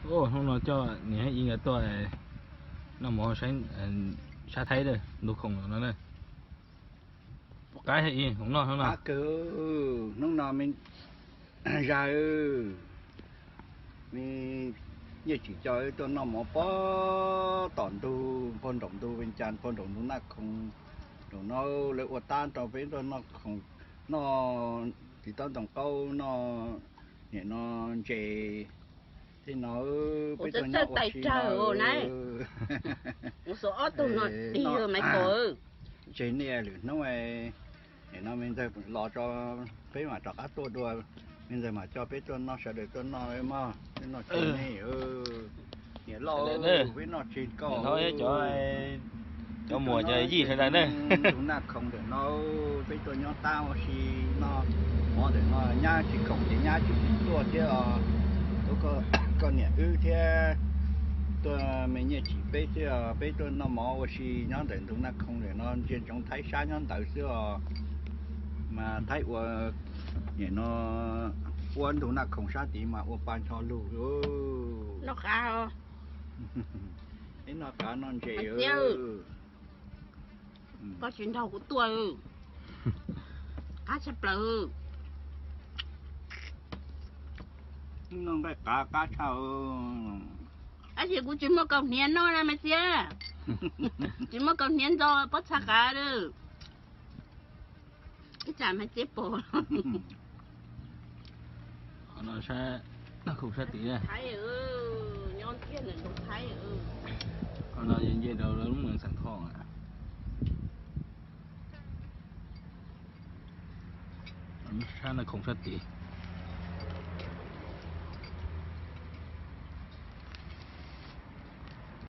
Hnub no coj niam i nkawd tuaj noj mov sab Thaib, ntug khoom no na. Puas qab, ib hnub no, hnub no. Qab kawg, hnub no me zag, me Nyiaj Tsim coj wb tuaj noj mov pog tom ntug, pog nraum ntug Vees Cas, pog nraum ntug Naj Khoom. Nraum no lawv ua tab rau peb tuaj noj khoom, noj txiv taub ntoo qaub, noj niam no ntses. Tej no peb tuaj nyob ua si no. Ntses niaj lwm hnub. Nim no me ntxawg los tso, peb mam rov qab tuaj dua. Me ntxawg mam coj peb tuaj noj, sawv daws tuaj noj mog, peb noj tsis nej. Niam loj, peb noj tsis koj, cov muam cov yij sawv daws ne. Tus Naj Khoom ntawm no, peb tuaj nyob tab ua si noj mov ntawm no, nyab tsis khoom ces nyab tsis tuaj thiab os. Koj niam wb thiab tuaj me Nyiaj Tsim peb xwb os, peb tuaj noj mov ua si nyob ntawm ntug Naj Khoom ntawm no, ntsia ntsoov Thaib sab nyob ntawd xwb os. Mas Thaib ua, nim no ua ntug Naj Khoom sab tid mas ua pa ncho lug. Noj qav, noj ntses. Koj tsis nrog kuv tuaj, qab tshaj plaws. Noj nqaij qav qab tshaj. Tab sis kuv tsis muaj kaus hniav noj na Maiv Txiab. Tsis muaj kaus hniav ntxo pob txha qav lawm. Ib tsam Maiv Txiab pom. Qhov no sab, khoom sab tid. Nyob kiag ntawm nroog Thaib. Qhov no nce rau lub Mees Xeem Thoj. Sab no khoom sab tid.